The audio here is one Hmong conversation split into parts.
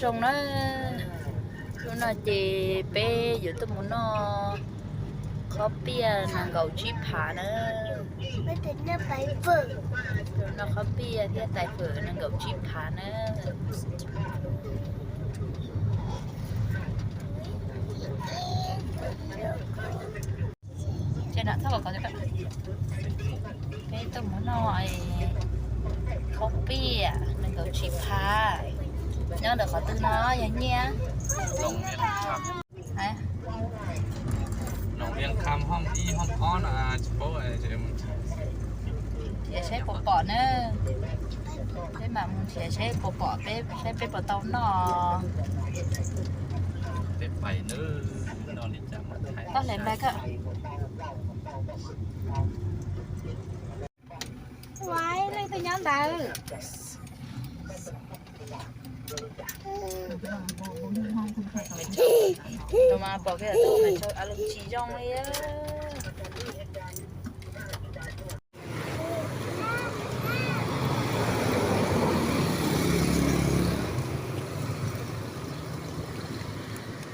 Zoo na, hnub no ces peb yuav tuaj mus noj qhob piaj nees nkaum tsib phav na. Noj qhob piaj thiab tais fawm nees nkaum tsib phav na. Peb tuaj mus noj qhob piaj nees nkaum tsib phav, nyob ntawm qhov twg no yog nyiaj? Nrhiav saib puas pom na. Peb mam mus nrhiav saib puas pom, peb saib peb puas tau noj. Koj hle npa koj. Ua leej twg nyob ntawd? Mas pom kiag a lub tsis zoo li.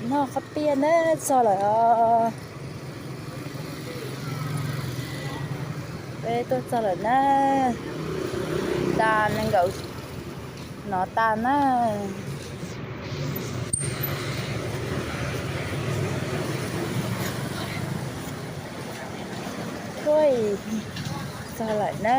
Noj qhob piaj na, txog lawm os. Peb tuaj txog lawm na. Tas nees nkaum no tas na. Ua, txog lawm na.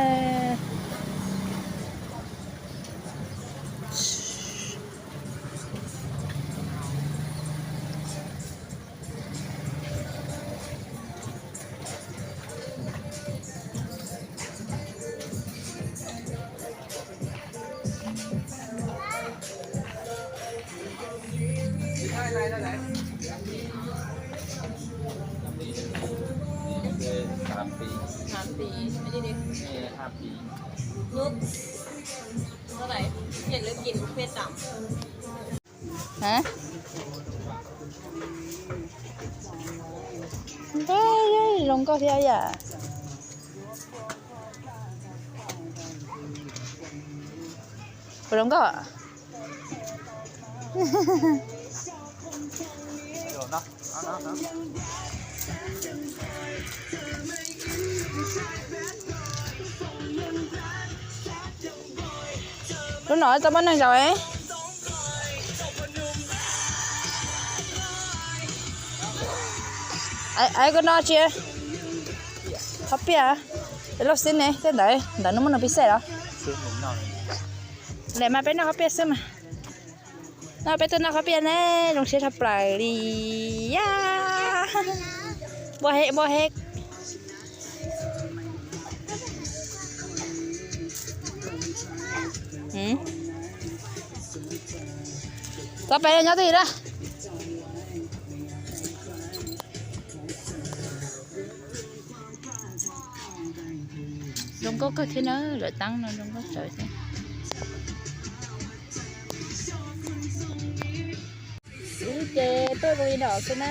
Hab, ntev zoo nkauj thiab yam. Puas zoo nkauj? Lub no tau poj neeg zaum es. Ai, koj noj tsi? Qhob piaj. Lub xib ne, tej ntawd, ntawd nws muaj nws pis xej los? Lawm mas peb noj qhob piaj xwb mas. No peb tuaj noj qhob piaj ne, zoo siab tshaj plaws li. Yaj, npua he, npua he. Txhob pem nyob twj ywm na. Zoo nkauj kawg thiab na, lawv tab no zoo nkauj tsawv thiab. Xwb ces tuaj zoo li no xwb na.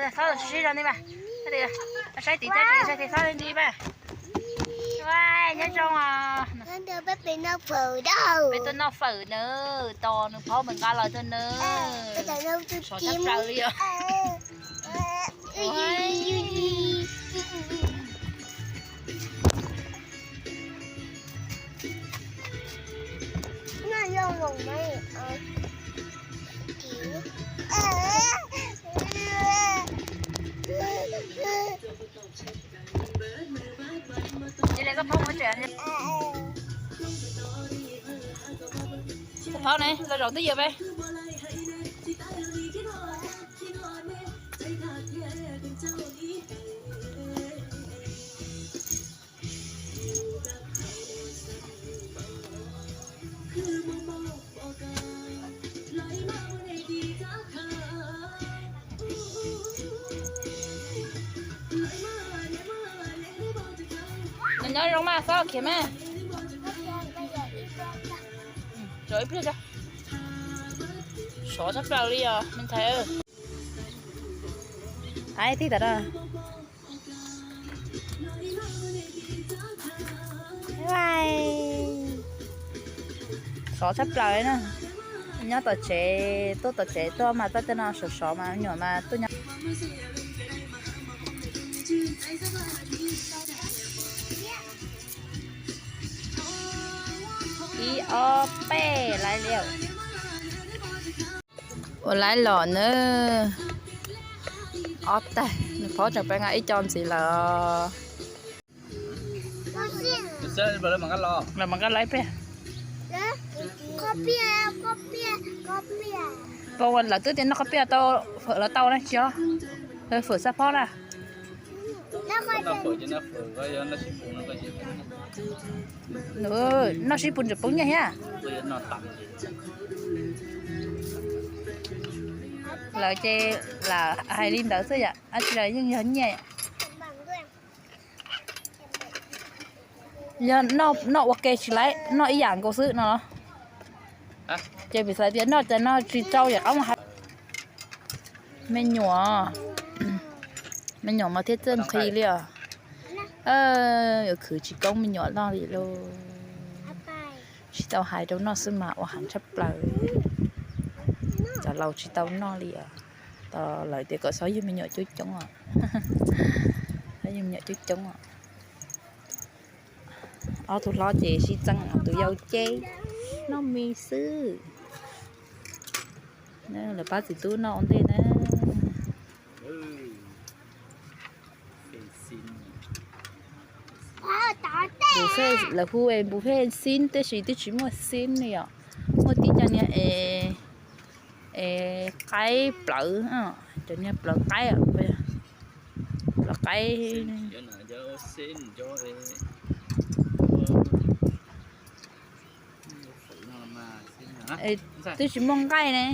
Txhob sib zog li mas, saib tim teb, saib tim txhob li nti mas. Nyob zoo os. Peb tuaj noj fawm na, tos nws phob mus nqa los rau na. Sov tshaj plaws li os. Tus phauj ne, los zaum twj ywm peb. Nyob zoo mas, txhob khiav mas. Zaum ib pliag tso. Sov tshaj plaws li os me ntxhais. Ai tij tas da. Sov tshaj plaws na. Nyob tom tsev, tuaj tom tsev tuaj mas txoj tej no sov sov mas me nyuam mas tuaj nyob. Ib ob peb laiv li. Ua laiv los na. Ob tag, nws phob tseem peb nqa ib co ntxiv lawm. Los mas nqa laiv peb. Pab lawv twb tias noj qhob piaj tau, fawm los tau na tsis yog, fawm xab phob na. Noj sib pus ntawm poob nyiaj thiab. Lawv ces lam hais li ntawd xwb yom, dab tsi los yeej yog nyiaj. Yog noj ua ke tsis laiv, noj ib yam nkaus xwb no. Ces piv xav tias noj cas no tsis tau yam qab mus hais. Me nyuam, me nyuam mas thiaj txawj nqhis li os. Yuav khwv tsis koob me nyuam noj li lauj. Tsis tau hais rau noj xwb mas ua heev tshaj plaws. Cov laus tsis tau noj li os. Tos lawv tias kom txhob yug me nyuam coob coob os. Txhob yug me nyuam coob coob os. Ob tug hlob ces sib txeeb, tus yau ces noj mis xwb. Lawv pab txiv tub noj ua ntej na. Lawv hu npus pheej xib tab sis twb tsis muaj xib li os. Muaj tib co niag es qaib plawv, cov niag plawv qaib, plawv qaib. Twb tsis muaj nqaij ne.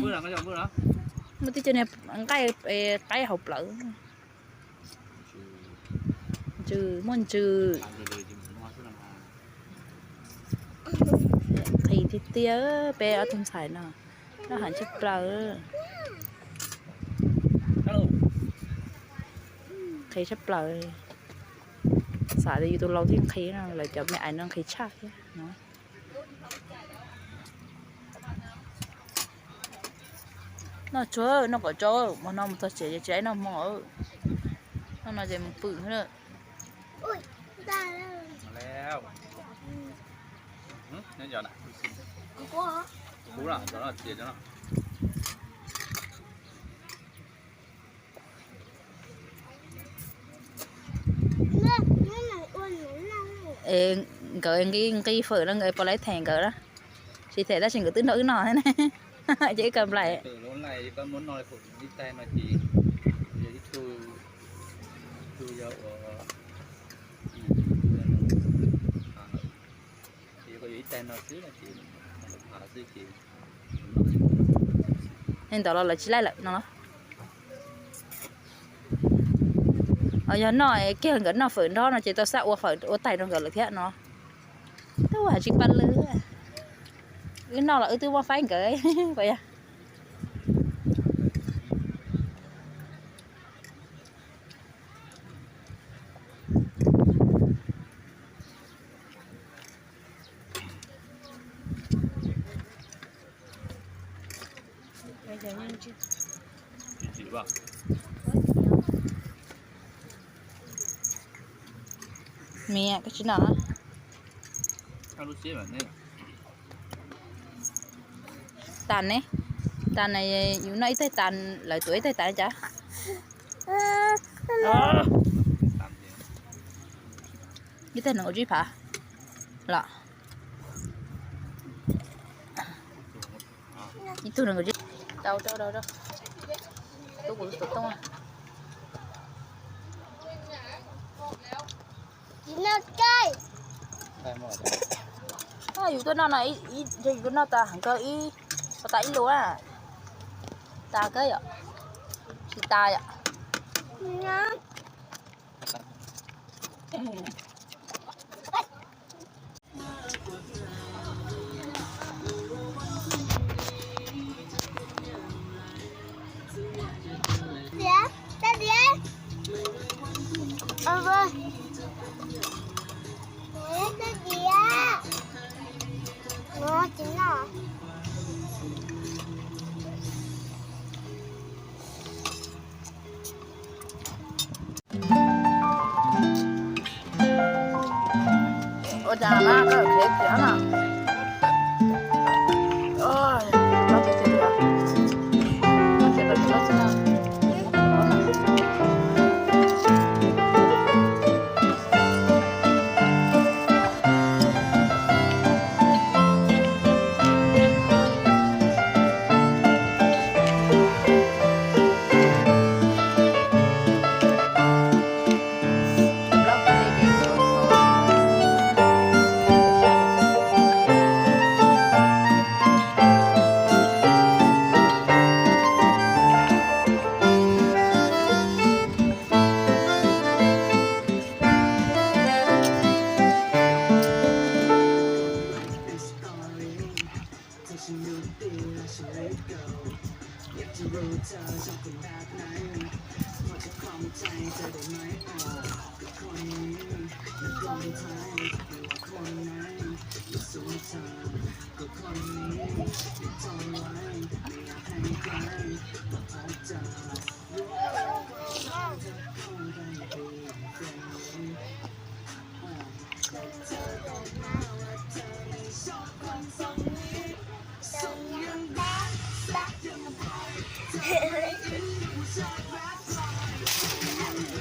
Muaj tib co niag nqaij qaib hauv plawv. Ntsws, muaj ntsws. Nqhis tiag tiag peb ob tug ntxhais no, noj heev tshaj plaws. Nqhis tshaj plaws. Xav tias yus tus laus thiaj nqhis no, lawv cov me aiv no nqhis tshaj thiab no. Noj tsuag, noj kom tsau, hmo no mus txog tsev ces tsis noj hmo. Noj no ces mus pw lawm. Nkawd nqi nqi fawm no nkawd puas laib them nkawd na? Tsis them tab sis nkawd twb nrog wb noj thiab ne. Ces wb ka nplaim. Li ntawd los lawv tsis laij lawm no. Yog noj kiag nkawd noj fawm nrog no ces tau xav ua fawm ua tais rau nkawd lawm thiab no. Twb hais tsis pab lwm. Wb noj los wb twb muab faib nkawd puas yog? Miam, koj tsis noj? Tas ne, tas na, yus noj ib teg tas, lawv tuav ib teg tas cas? Ib teg nees nkaum tsib phav los? Ib tug nees nkaum tsib. Rau, rau, rau, rau. Tub kuv tus xov tooj. Yus tuaj noj no, yus tuaj noj tas heev kawg ib, tas ib lus na. Tas kawg yom? Tsis tas yom? Tsis noj. Ua cas mas koj khiav khiav no?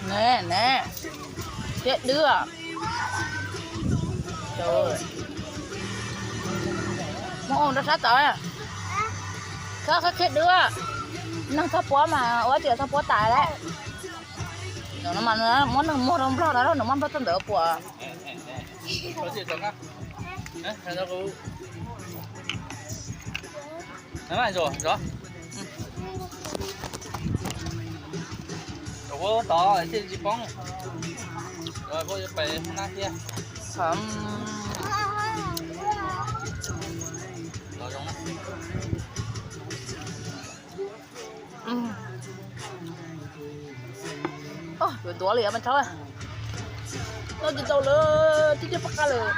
Ne ne, khiav dwb. Muab ua rau sab tod. Koj khiav dwb. Neeg txog puab mas ua tias txog puab tas lawm. Muab neeg muag rau nplog no, nws muab nplog txog ntawd puas. Tov thiaj tsis poob, puab yuav pais hoob nab thiab. Yuav ntuav li mas thaub, noj tsis tau lawm, tib tib pab qab lawm.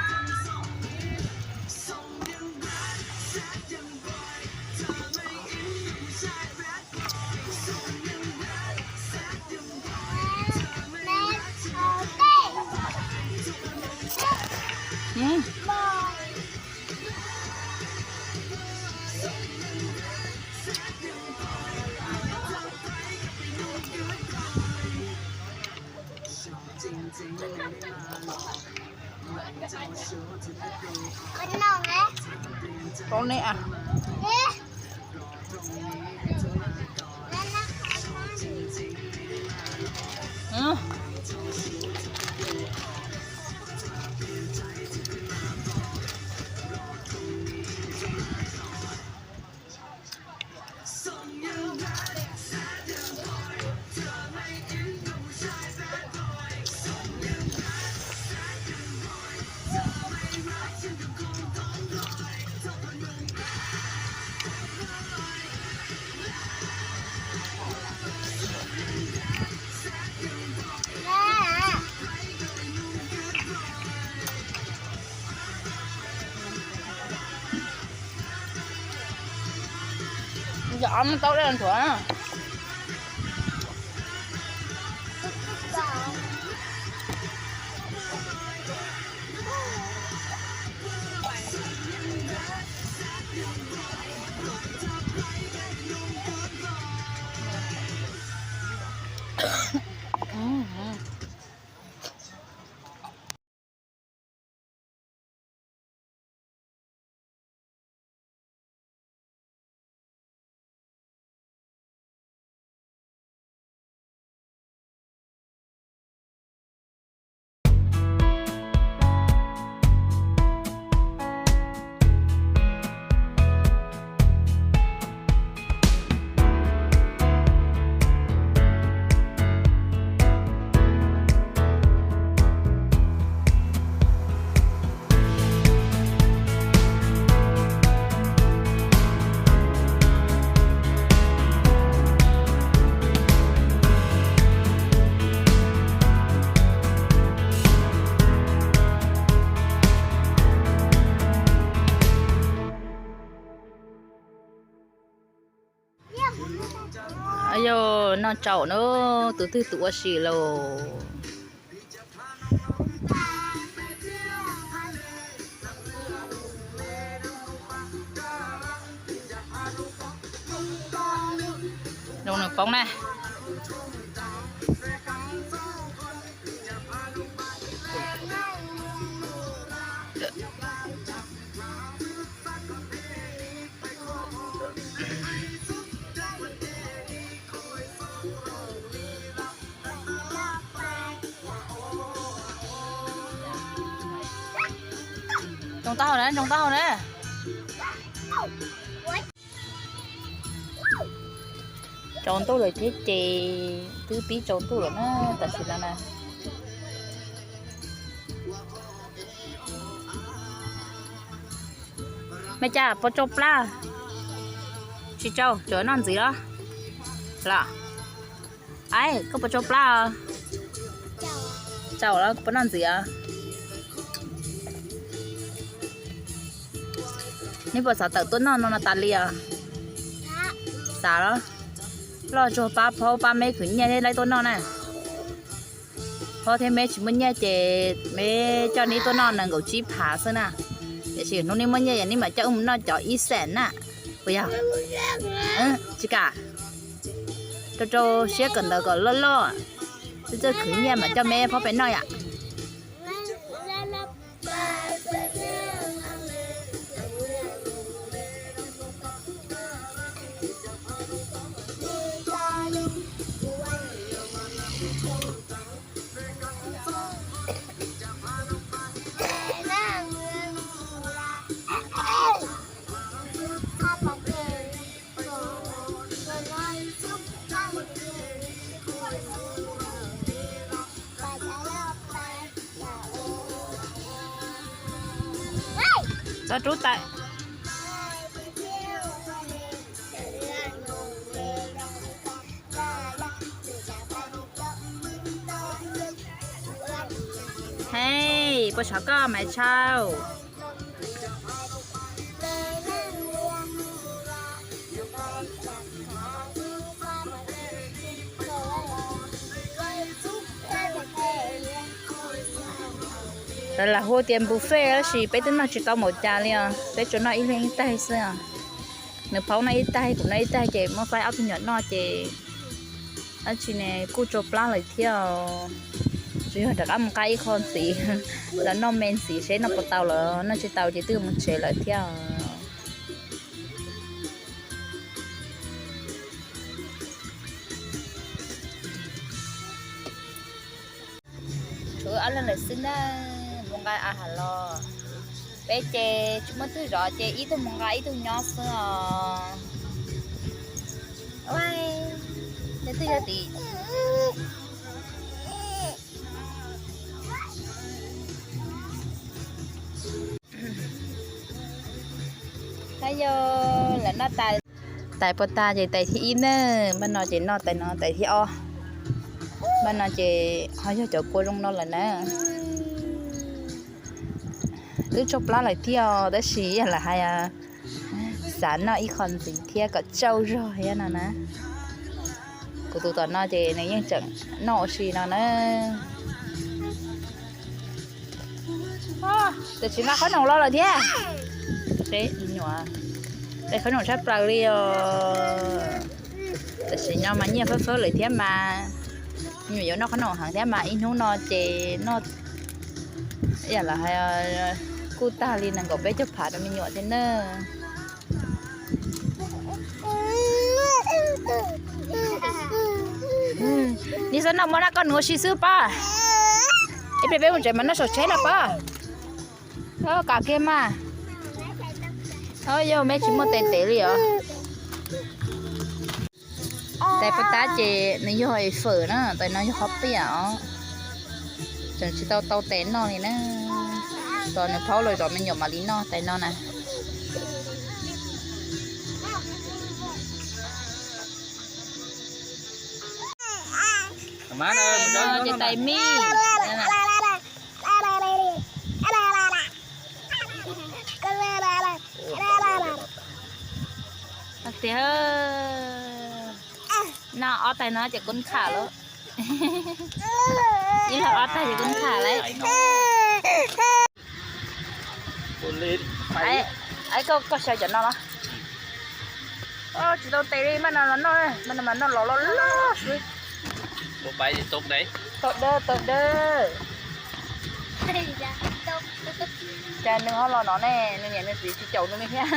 Tau ne a. Yog ob muab taub dej nthuav na. Yog noj tsaum na, tus twg tus ua si lauj. Zoo nws poob na. Ntsoov taub hau na, ntsoov taub hau na. Tsaus ntuj lawm thiab ces twb pib tsaus ntuj lawm na, tam sim no na. Me cas puas tsau plab? Tsis tsau, tsuas noj ntxiv los? Los, ai, koj puas tsau plab os? Tsaus los puas noj ntxiv os? Neb puas xav tawm tuaj noj no no tas li os? Xav los. Loj tsuag pab phaub pab meb khwv nyiaj thiab laib tuaj noj na. Phaub thiab meb tsis muaj nyiaj ces meb coj neb tuaj noj nees nkaum tsib phav xwb na. Tiam sis hnub neb muaj nyiaj ces neb mam coj wb mus noj cov ib xees na. Puas yog? Tsis kam. Rau rau siab kawm ntawv kom loj loj, txawj txawj khwv nyiaj mam coj meb phaub pem noj yom. Txog rub tais. Hej, puas sov koj Maiv Tshauj? Lawv lam hu tias buffet tab sis peb twb noj tsis tau npaum cas li os, peb tsuas noj ib leeg ib taig xwb os. Nws phaub noj ib taig, kuv noj ib taig ces muab faib ob tug nyuam noj ces dab tsi ne kuj tsau plab lawm thiab os. Tsuas yog rov qab mus nqa ib qho ntxiv los noj me ntxiv seb noj puas tau los noj tsis tau ces twb mus tsev lawm thiab os. Tshuav wb ob leeg lawm xwb na, mus nqa a has los. Peb ces tsis muaj twg zov ces ib tug mus nqa ib tug nyob xwb os. Ua, twb yog tim Hab yog lawv noj tais, tais puas tag ces tais thib ib na, npaj no ces noj tais no tais thib ob. Npaj no ces ho yog cov kua zoo no lawm na. Twb tsau plab lawm thiab os, tab sis yog lawv hais xav noj ib qho ntxiv thiab kom tsau zog thiab no na. Kuv tus tom no ces nws yeej tseem noj ua si no na. Tam sim no qhob noom los lawm thiab. Qe me nyuam, qe qhob noom tshaj plaws li os. Tam sim no mas nyiaj fawb fawb lawm thiab mas, me nyuam yuav noj qhob noom heev thiab mas ib hnub no ces noj, yam lawv hais kuj tag li nees nkaum peb caug phav rau me nyuam thiab na. Nim xav noj mov na koj nws ua si xwb pob. Ib pliag peb mus tsev mas noj saum tsheb no pob. Kam kiag mas. Yog me tsis muaj tes tev li os. Tais puas tab ces nws yog fawm na, tais no yog qhov piam os. Tseem tsis tau tau tes noj li na. Tos nws phaub los zov me nyuam mam li noj tais no na. Ces tais mij. Tiag. Noj ob taig no ces kub qham lawm. Ib leeg ob taig ces kub qham lawm. Koj xyaw cov no los? Tsis tau tes li, maj no los noj, maj no mas noj los loj loj xwb. Tau dawb, tau dawb. Cas nws ho los no ne, nws niam nws txiv tsis caum nws li thiab.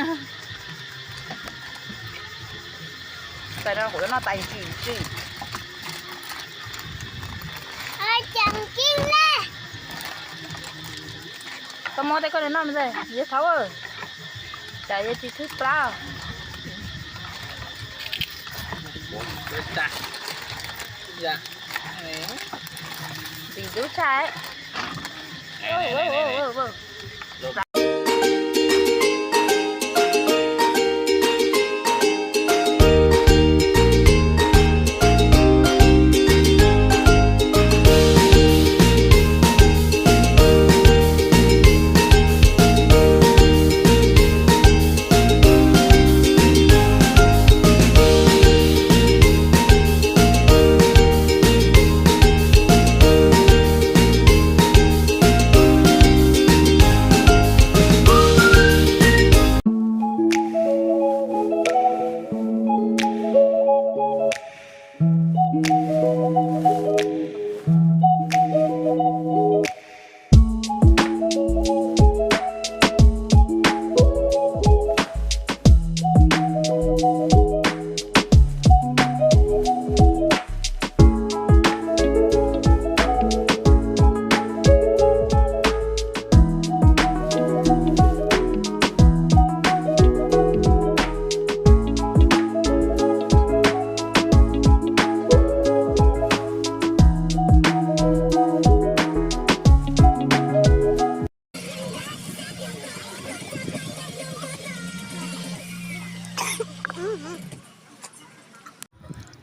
Tais no kuv noj tais ntsim ntsim. Tau muab tej koj li noj me ntxawg, yog thaub, cas yog tsis thwb plab. Ntxim ntub tshaj.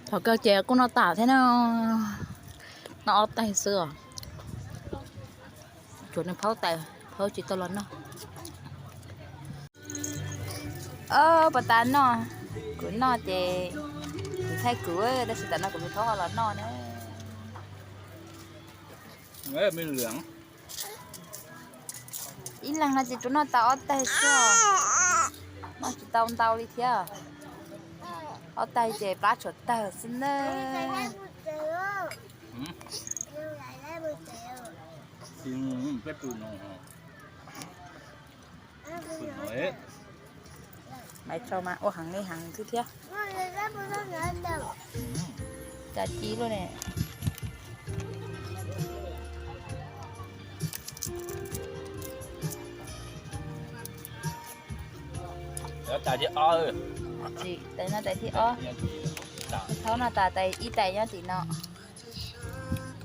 Thaum kawg ces kuj noj tas thiab na. Noj ob taig xwb os. Tsuav nws phaub tais, phaub tsis tau los noj. Puas tas noj? Kuv noj ces kuv thaij kuv, tab sis tas no kuv tus phaub ho los noj na. Ib leeg no ces tsuas noj tas ob taig xwb, noj tsis tau ntau li thiab. Ob taig ces plab tshuav tawg xwb na. Maiv Tshau mas ua heev li heev xwb thiab. Cas ci luaj ne. Tsis, tais no tais thib ob. Thaub no tas tais ib tais nyob tim no.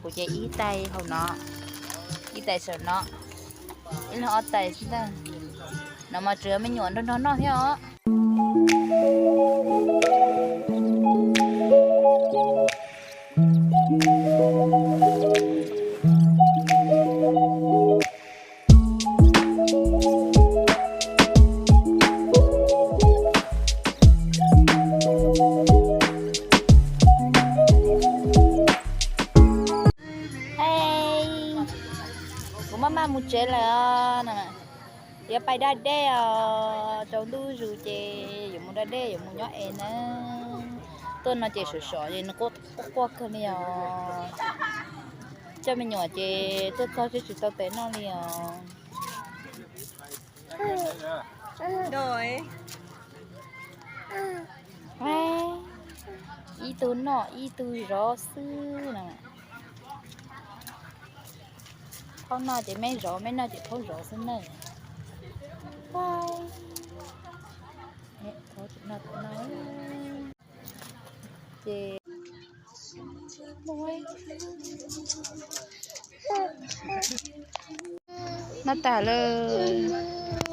Kuv ces ib tais hauv no, ib tais saum no, ib leeg ob tais xwb ntag. No mas tsuas yog me nyuam nrog nrog noj thiab os. Kuv maj maj mus tsev lawm os. Yuav pais da dej os, tsaus ntuj zus ces yuav mus da dej, yuav mus nyob es na. Tuaj no ces sov sov es nws quaj quaj kawg li os. Coj me nyuam ces tuaj txog twb tsis tau tes noj li os. Ib tug noj ib tug zov xwb no. Phaub noj ces me zov, me noj ces phaub zov xwb na. Ces noj tag lawm,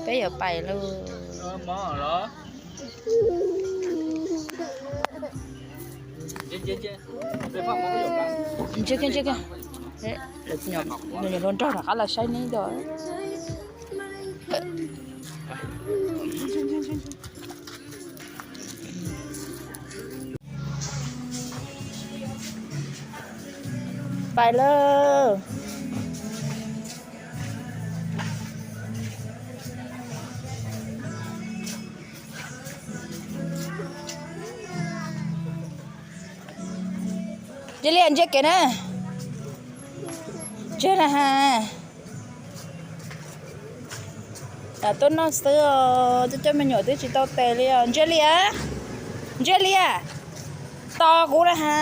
peb yuav pais lawm. Ntshe, ntshe, nws hluas nraug rov qab los saib neb os. Pais lawm. Ntsia li, ntsia kev na. Ntsia na ha. Tuaj noj xwb os, coj coj me nyuam twb tsis tau tes li os. Ntsia li, ntsia li, tos kuv na ha.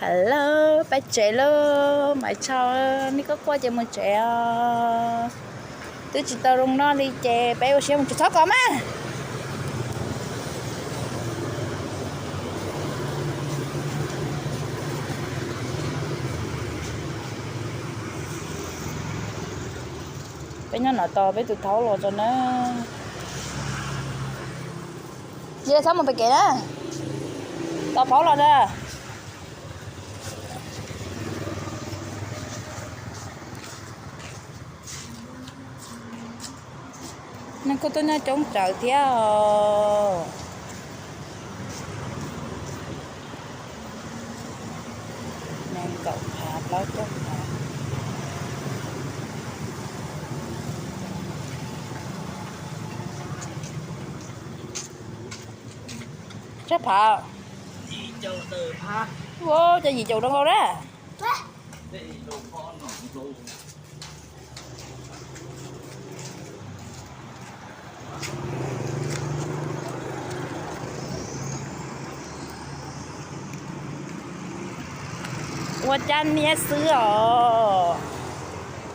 Hello, peb tsev lauj, Maiv Tshau, nej koj quaj ces mus tsev os. Twb tsis tau zoo noj li ces peb ua siab mus tsev, txhob kov mas. Peb nyob no tos peb tus thaub los tso na. Ntsia txhob mus pem kev na, tos thaub los na. Neeg kuj tuaj nyob coob tsawv thiab os. Nees nkaum phav, plaub caug phav. Tsawg phav? Ua cas yim caum rau nkaus na. Ua cab niab xwb os.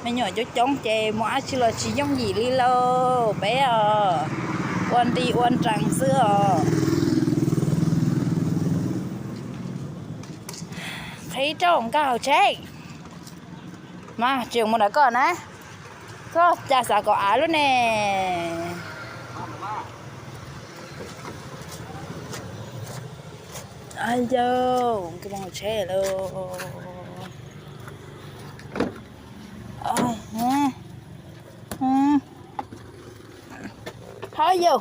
Me nyuam coob coob ces mus dab tsi los tsis yooj yim li lauj. Peb os, ua nti ua nrees xwb os. Qhib rau nkag hauv tsheb. Mas tseem mus ntawm koj na. Koj cas xav kom av lub ne. Yau, nkag hauv tsheb lauj. Ho yau.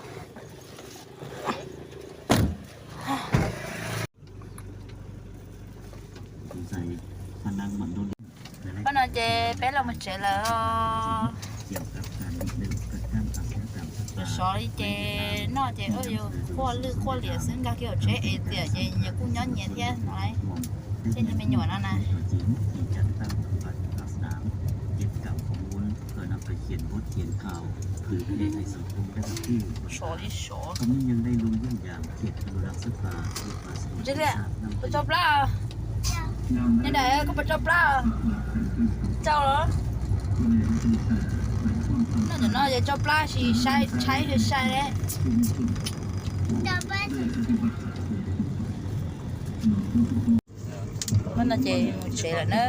Pab no ces peb los mus tsev lawm. Sov li ces noj ces yus quaj lwj quaj liam xwb, nkag kiag hauv tsheb es tiam ces nyias kuj nyob nyias thiab no. Tej niag me nyuam no na. Sov li sov. Ntsia li, puas tso plab? Nyob ntawm koj puas tso plab? Tso los. Noj ntawm no ces tso plab sis saib, tshaib sai sai le. Hnub no ces mus tsev lawm na.